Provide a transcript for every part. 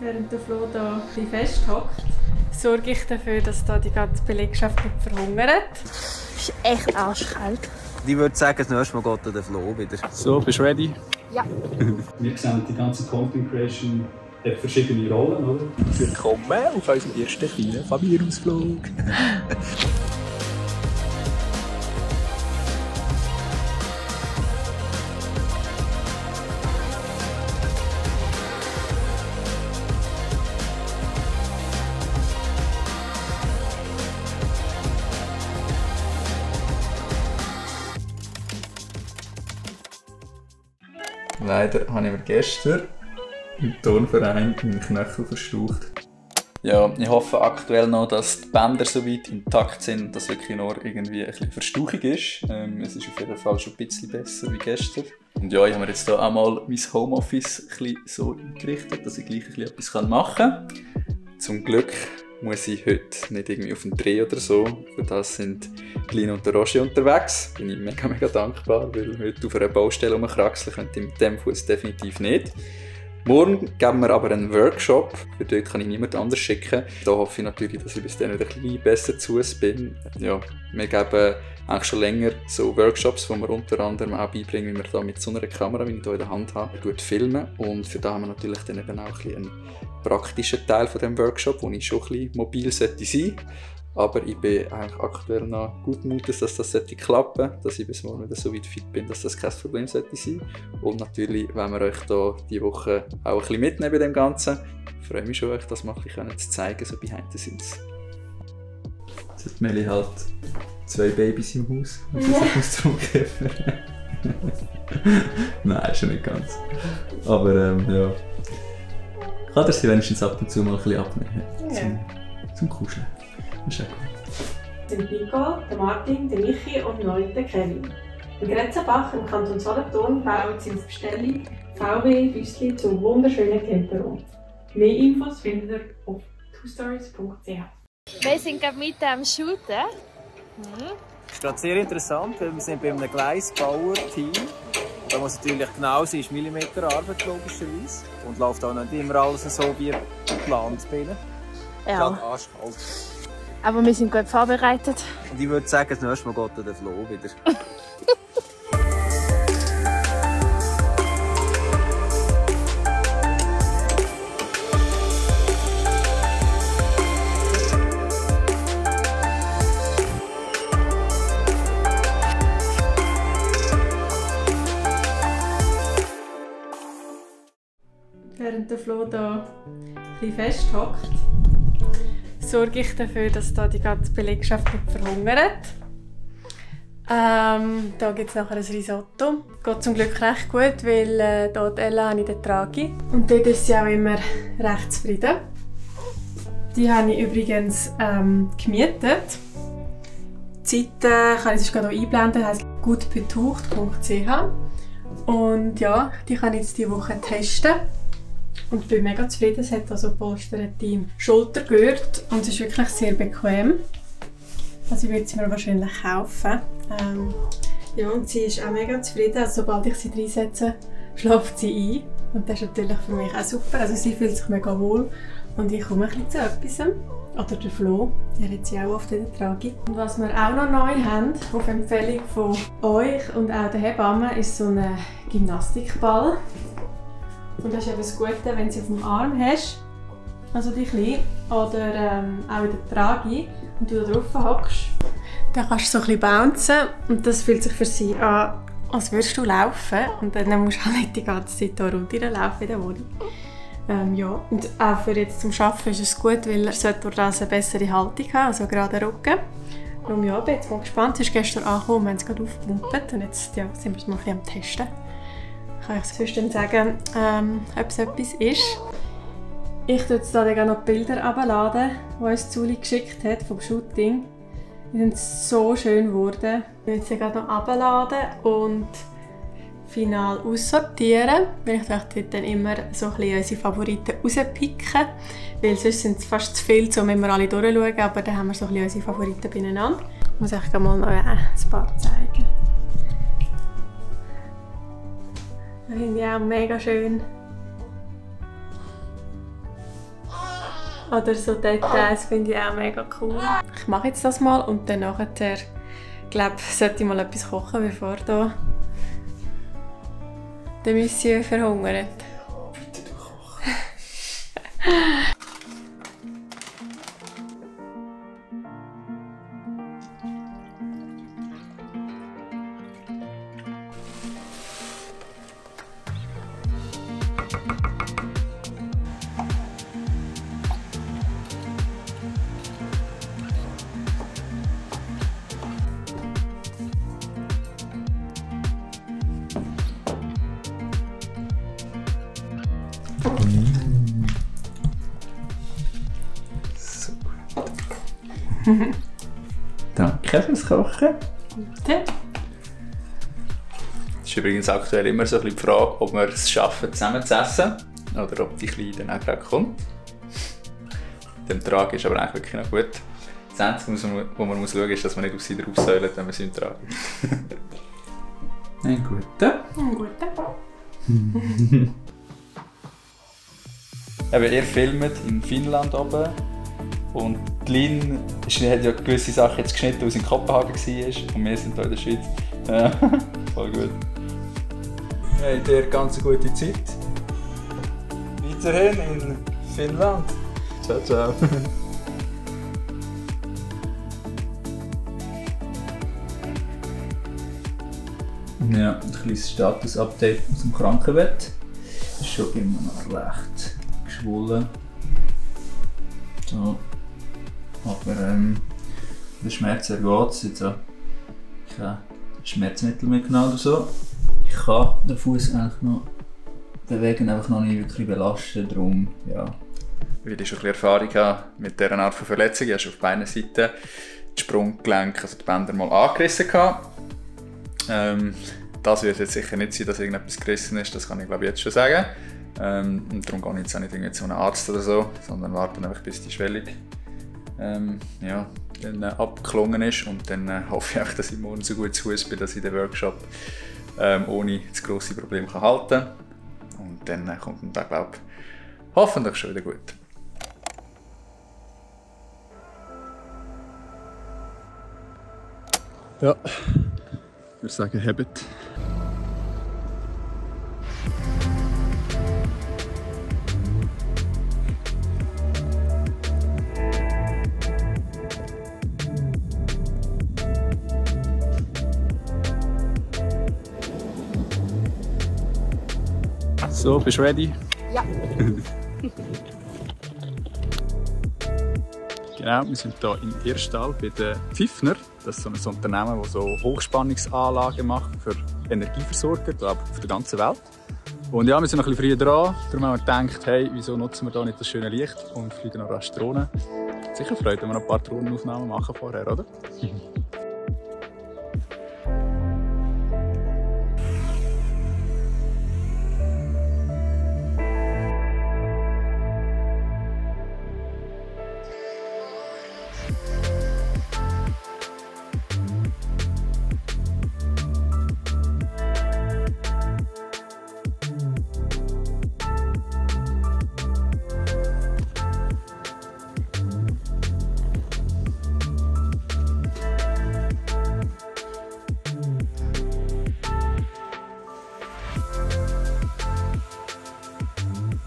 Während der Flo hier ein bisschen festhockt, sorge ich dafür, dass hier die ganze Belegschaft nicht verhungert. Es ist echt arschkalt. Ich würde sagen, das nächste Mal geht der Flo wieder. So, bist du ready? Ja. Wir sehen, die ganze Content Creation hat verschiedene Rollen, oder? Willkommen auf unserem ersten kleinen Familienausflug. Leider habe ich mir gestern im Turnverein meinen Knöchel verstaucht. Ja, ich hoffe aktuell noch, dass die Bänder so weit intakt sind und dass wirklich nur irgendwie ein bisschen Verstauchung ist. Es ist auf jeden Fall schon ein bisschen besser wie gestern. Und ja, ich habe mir jetzt hier auch mal mein Homeoffice ein bisschen so eingerichtet, dass ich gleich ein bisschen etwas machen kann. Zum Glück muss ich heute nicht irgendwie auf den Dreh oder so. Für das sind Lina und der Roger unterwegs. Bin ich mega, mega dankbar, weil heute auf einer Baustelle rumkraxeln könnte ich mit dem Fuß definitiv nicht. Morgen geben wir aber einen Workshop, für dort kann ich niemand anders schicken. Da hoffe ich natürlich, dass ich bis dann wieder ein bisschen besser zu uns bin. Ja, wir geben eigentlich schon länger so Workshops, wo wir unter anderem auch beibringen, wie man da mit so einer Kamera, wie ich hier in der Hand habe, filmen. Und für da haben wir natürlich dann eben auch ein bisschen einen praktischen Teil von dem Workshop, wo ich schon ein bisschen mobil sein sollte. Aber ich bin eigentlich aktuell noch guten Mutes, dass das klappen sollte, dass ich bis morgen wieder so weit fit bin, dass das kein Problem sollte sein. Und natürlich wollen wir euch hier diese Woche auch ein bisschen mitnehmen bei dem Ganzen. Ich freue mich schon, euch das mal ein bisschen zu zeigen, so behind the scenes. Jetzt hat Meli halt 2 Babys im Haus, und sie muss darum geben. Nein, schon nicht ganz. Aber ja. Kann er sie wenigstens ab und zu mal ein bisschen abnehmen. Zum Kuscheln. Das ist auch gut. Der Nico, der Martin, der Michi und neu der Kevin. In Gretzenbach im Kanton Solothurn bauen sie auf Bestellung VW-Büsschen zum wunderschönen Camperraum. Mehr Infos findet ihr auf twostories.ch. Wir sind gerade mitten am Shooten. Das ist gerade sehr interessant, weil wir sind bei einem Gleisbauer-Team. Da muss natürlich genau sein, ist Millimeterarbeit logischerweise. Und läuft auch nicht immer alles so wie geplant. Ja. Arschkalt. Aber wir sind gut vorbereitet. Und ich würde sagen, das nächste Mal geht der Flo wieder. Während der Flo hier ein bisschen festhockt, sorge ich dafür, dass hier die ganze Belegschaft nicht verhungert. Hier gibt es nachher ein Risotto. Geht zum Glück recht gut, weil hier die Ella habe ich den Tragi. Und dort ist sie auch immer recht zufrieden. Die habe ich übrigens gemietet. Die Seite kann ich sonst gerade einblenden, heisst gutbetucht.ch. Und ja, die kann ich jetzt diese Woche testen. Und ich bin mega zufrieden. Es hat also polsterte Schultergürtel und es ist wirklich sehr bequem. Also ich würde sie mir wahrscheinlich kaufen. Ja, und sie ist auch mega zufrieden. Also sobald ich sie reinsetze, schläft sie ein. Und das ist natürlich für mich auch super. Also sie fühlt sich mega wohl. Und ich komme ein bisschen zu etwas. Oder der Flo, der hat sie auch oft in der Trage. Und was wir auch noch neu haben, auf Empfehlung von euch und auch der Hebamme, ist so ein Gymnastikball. Und das ist eben das Gute, wenn du sie auf dem Arm hast, also die klein, oder auch in der Trage, und du da drauf hockst, dann kannst du so ein bisschen bouncen und das fühlt sich für sie an, als würdest du laufen. Und dann musst du halt nicht die ganze Zeit hier runterlaufen in der Wohnung. Ja, und auch für jetzt zum Arbeiten ist es gut, weil er sollte durch das eine bessere Haltung haben, also gerade Rücken. Darum ja, bin jetzt mal gespannt. Sie ist gestern angekommen, wir haben es gerade aufgepumpt und jetzt ja, sind wir es mal ein bisschen am Testen. Kann ich sonst dann sagen, ob es etwas ist. Ich tue jetzt hier noch die Bilder herunterladen, die uns Zuli geschickt hat vom Shooting. Die sind so schön geworden. Ich will sie gerade noch herunterladen und final aussortieren, weil ich dachte, dann immer so ein bisschen unsere Favoriten rauspicken, weil sonst sind es fast zu viel, um immer alle durchzuschauen, aber dann haben wir so ein bisschen unsere Favoriten beieinander. Ich muss euch mal noch ein paar zeigen. Das finde ich auch mega schön. oder so Details finde ich auch mega cool. Ich mache jetzt das mal und dann nachher, glaube ich, sollte ich mal etwas kochen, bevor da der Monsieur verhungert. Bitte du Koch. So gut. Danke fürs Kochen. Bitte. Es ist übrigens aktuell immer so ein bisschen die Frage, ob wir es schaffen, zusammen zu essen oder ob die Kleine dann auch gerade kommt. Dem Trag ist aber eigentlich wirklich noch gut. Das Einzige, was man muss schauen, ist, dass man nicht auf sie drauf säulet, wenn man sie im Trag ist. Ein guter. Ein guter. Eben, ihr filmt in Finnland oben und die Lin hat ja gewisse Sachen jetzt geschnitten, weil sie in Kopenhagen war und wir sind hier in der Schweiz. Ja, voll gut. Habt ihr ganz gute Zeit. Weiterhin in Finnland. Ciao, ciao. Ja, ein kleines Status-Update aus dem Krankenbett. Ist schon immer noch recht geschwollen. So. Aber der Schmerz geht es. Jetzt habe ich kein Schmerzmittel mehr genommen oder so. Ich kann den Fuß eigentlich noch bewegen, einfach noch nicht wirklich belasten. Darum, ja. Weil ich schon ein bisschen Erfahrung habe mit dieser Art von Verletzung. Ich habe auf beiden Seiten das Sprunggelenk, also die Bänder mal angerissen. Das wird jetzt sicher nicht sein, dass irgendetwas gerissen ist, das kann ich glaube ich jetzt schon sagen. Und darum gehe ich jetzt auch nicht zu einem Arzt oder so, sondern warte einfach bis die Schwellung ja, dann, abgeklungen ist. Und dann hoffe ich auch, dass ich morgen so gut zu Hause bin, dass ich den Workshop ohne das grosse Problem kann halten kann. Und dann kommt der, glaube ich, hoffentlich schon wieder gut. Ja, ich würde sagen, Habit. So, bist du ready? Ja. Genau, wir sind hier in Irrstal bei den Pfiffner. Das ist so ein Unternehmen, das so Hochspannungsanlagen macht für Energieversorger auf der ganzen Welt. Und ja, wir sind noch ein bisschen früher dran. Darum haben wir gedacht, hey, wieso nutzen wir hier nicht das schöne Licht und fliegen noch rasch Drohnen. Sicher freut, wenn wir noch ein paar Drohnenaufnahmen machen vorher, oder?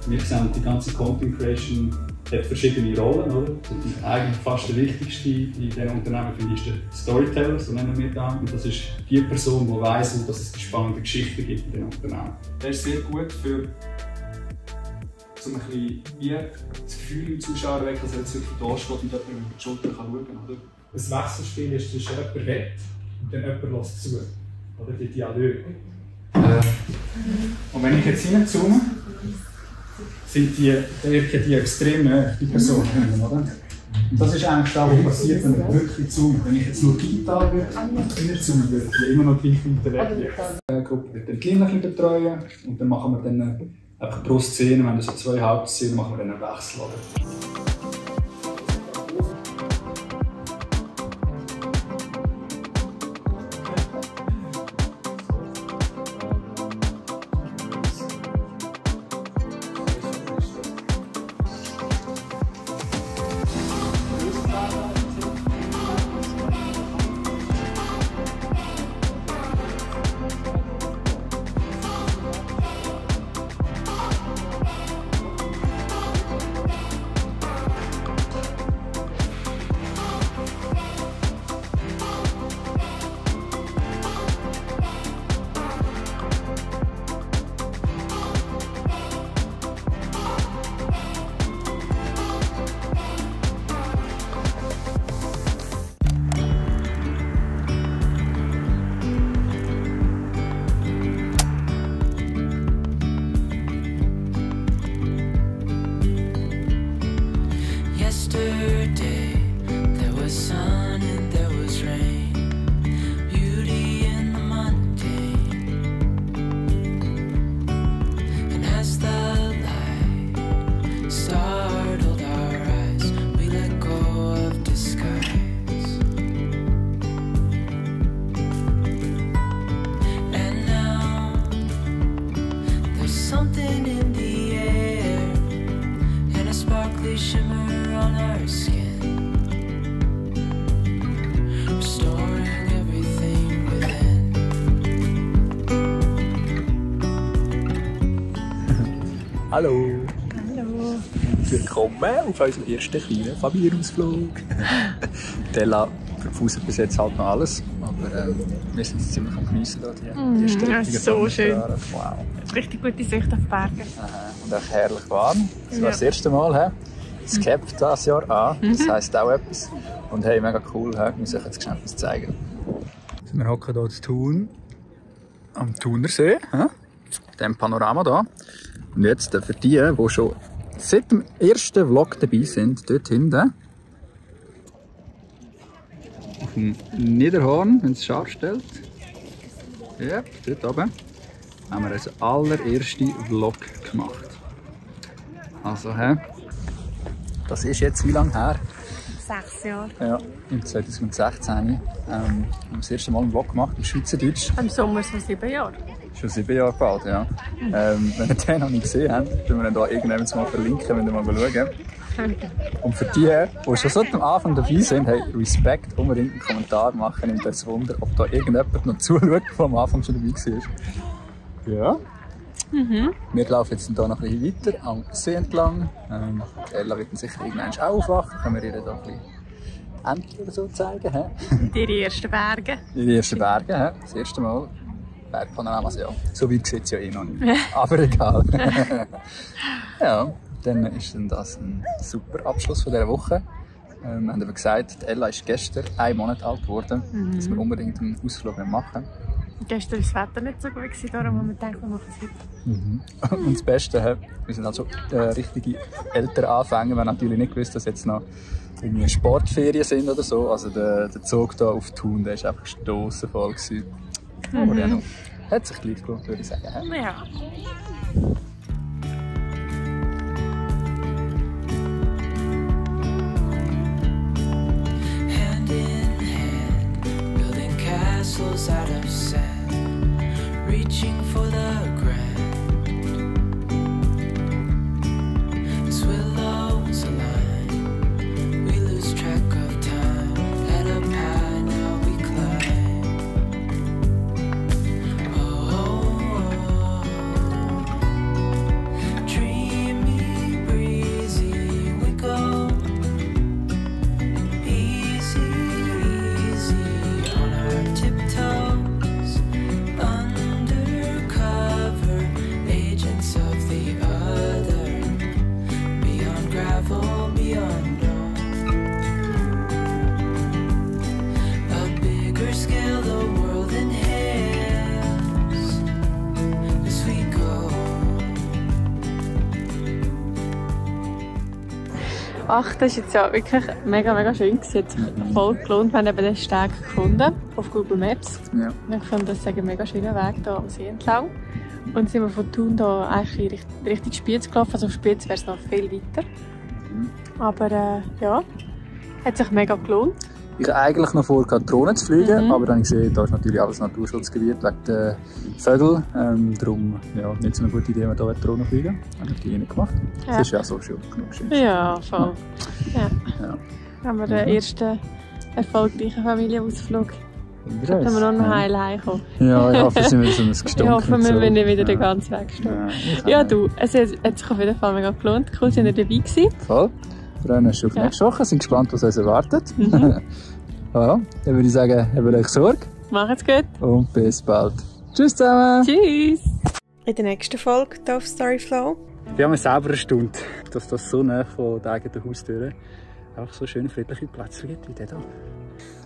Wir sehen, die ganze Content Creation hat verschiedene Rollen. Oder? Die eigentlich fast der wichtigste in diesem Unternehmen finde ich, ist der Storyteller, so nennen wir das. Und das ist die Person, die weiss, dass es die spannende Geschichte gibt in diesem Unternehmen. Der ist sehr gut für so ein bisschen wie das Gefühl im Zuschauer weg, dass er jetzt wirklich da steht und jemand über die Schulter schauen kann. Oder? Das Wechselspiel ist zwischen jemand redet und dann jemand hört zu. Oder die Dialoge. Und wenn ich jetzt hineinzoome, wirken die extrem die Personen, oder? Und das ist eigentlich das, was passiert, wenn man wirklich zoomt. Wenn ich jetzt nur digital hineinzoomen würde, die immer noch gleich weiter weg. Die Gruppe wird dann Kinder betreuen und dann machen wir dann einfach pro Szene, wenn das so 2 Hauptszenen, machen wir dann einen Wechsel. Oder? Yesterday there was sun and there was rain, beauty in the mundane. And as the light startled our eyes, we let go of disguise. And now there's something in the air and a sparkly shimmer on our skin, restoring everything within. Hallo! Hallo. Willkommen auf unserem ersten kleinen Familienausflug. Della verfußt bis jetzt halt noch alles, aber wir sind jetzt ziemlich am Geniessen da, die ersten Ja, richtigen so schön. Sonnenstrahlen. Wow. Richtig gute Sicht auf die Berge. Und auch herrlich warm. Das war das erste Mal. Das capt dieses Jahr an, das heisst auch etwas. Und hey, mega cool, wir müssen euch jetzt schnell etwas zeigen. Wir hocken hier in Thun, am Thunersee, in diesem Panorama hier. Und jetzt für die, die schon seit dem ersten Vlog dabei sind, dort hinten, auf dem Niederhorn, wenn es scharf stellt, ja, dort oben, haben wir unseren allerersten Vlog gemacht. Also, das ist jetzt wie lange her? 6 Jahre. Ja, im 2016 haben wir das erste Mal einen Vlog gemacht, im Schweizerdeutsch. Im Sommer so 7 Jahre. Schon 7 Jahre bald, ja. Wenn ihr den noch nicht gesehen habt, können wir ihn hier irgendwann mal verlinken, wenn ihr mal schauen. Und für die, die schon seit am Anfang dabei sind, hey, Respekt, unbedingt einen Kommentar machen. Nimmt das Wunder, ob da irgendjemand noch zuschaut, der am Anfang schon dabei war. Ja. Wir laufen jetzt hier noch ein bisschen weiter am See entlang. Ella wird sicher irgendwann auch aufwachen. Können wir ihr da ein bisschen Entchen oder so zeigen. Die ersten Berge. Die ersten Berge, das erste Mal. Bergpanoramas, ja. So weit sieht es ja eh noch nicht. Aber egal. Ja, dann ist das ein super Abschluss von dieser Woche. Wir haben eben gesagt, Ella ist gestern 1 Monat alt geworden, dass wir unbedingt einen Ausflug machen. Gestern war das Wetter nicht so gut, darum haben wir gedacht, wir machen es heute. Und das Beste, wir sind also richtige Elternanfänger. Wir haben natürlich nicht gewusst, dass jetzt noch irgendwie Sportferien sind oder so. Also der Zug hier auf Thun, der war einfach stossenvoll. Aber ja, hat sich gleich gelohnt, würde ich sagen. Ja. Hand in hand, building castles out of sand, reaching for the grand. As willows align, we lose track of time. Head up high, now we climb. Dreamy, breezy, we go. Easy, easy on our tiptoes. Undercover, agents of the other. Beyond gravel, beyond dawn. A bigger scale, the world inhales as we go. Ach, das ist jetzt ja wirklich mega schön. Es hat sich voll gelohnt. Wir haben eben den Steg gefunden auf Google Maps. Ja. Ich fand, das ist ein mega schöner Weg hier am See entlang. Und sind wir von Thun hier eigentlich in Richtung Spiez gelaufen. Also auf Spiez wäre es noch viel weiter. Aber ja, hat sich mega gelohnt. Ich hatte eigentlich noch vor, Drohnen zu fliegen, aber dann habe ich gesehen, da ist natürlich alles Naturschutzgebiet wegen der Vögel. Darum ja, nicht so eine gute Idee, wenn wir hier Drohnen fliegen. Haben wir die nicht gemacht. Ja. Das ist ja so schon genug schön. Ja, voll. Ja. Ja. Haben wir den ersten erfolgreichen Familienausflug. Wunderschön. Können wir noch heil heimkommen. Ja, ich hoffe, es sind wieder so ein Gestunken. Ich hoffe, wir so. werden nicht wieder den ganzen Weg stehen. Ja, du, es hat sich auf jeden Fall mega gelohnt. Cool, dass ihr dabei gewesen. Voll. Wir freuen uns schon auf nächste Woche, sind gespannt, was uns erwartet. Ja, dann würde ich sagen, habt euch Sorge. Macht's gut. Und bis bald. Tschüss zusammen. Tschüss. In der nächsten Folge hier auf Storyflow. Ich habe mir selber erstaunt, dass das so nah von der eigenen Haustür einfach so schön friedliche Plätze gibt wie der hier.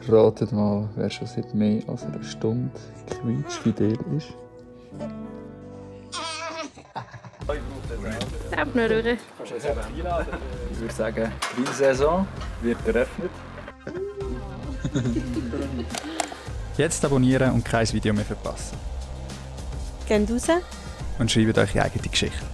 Ratet mal, wer schon seit mehr als einer Stunde quietschfidel ist. Lauf noch durch. Ich würde sagen, die Grillsaison wird eröffnet. Jetzt abonnieren und kein Video mehr verpassen. Geht raus. Und schreibt euch eigene Geschichte.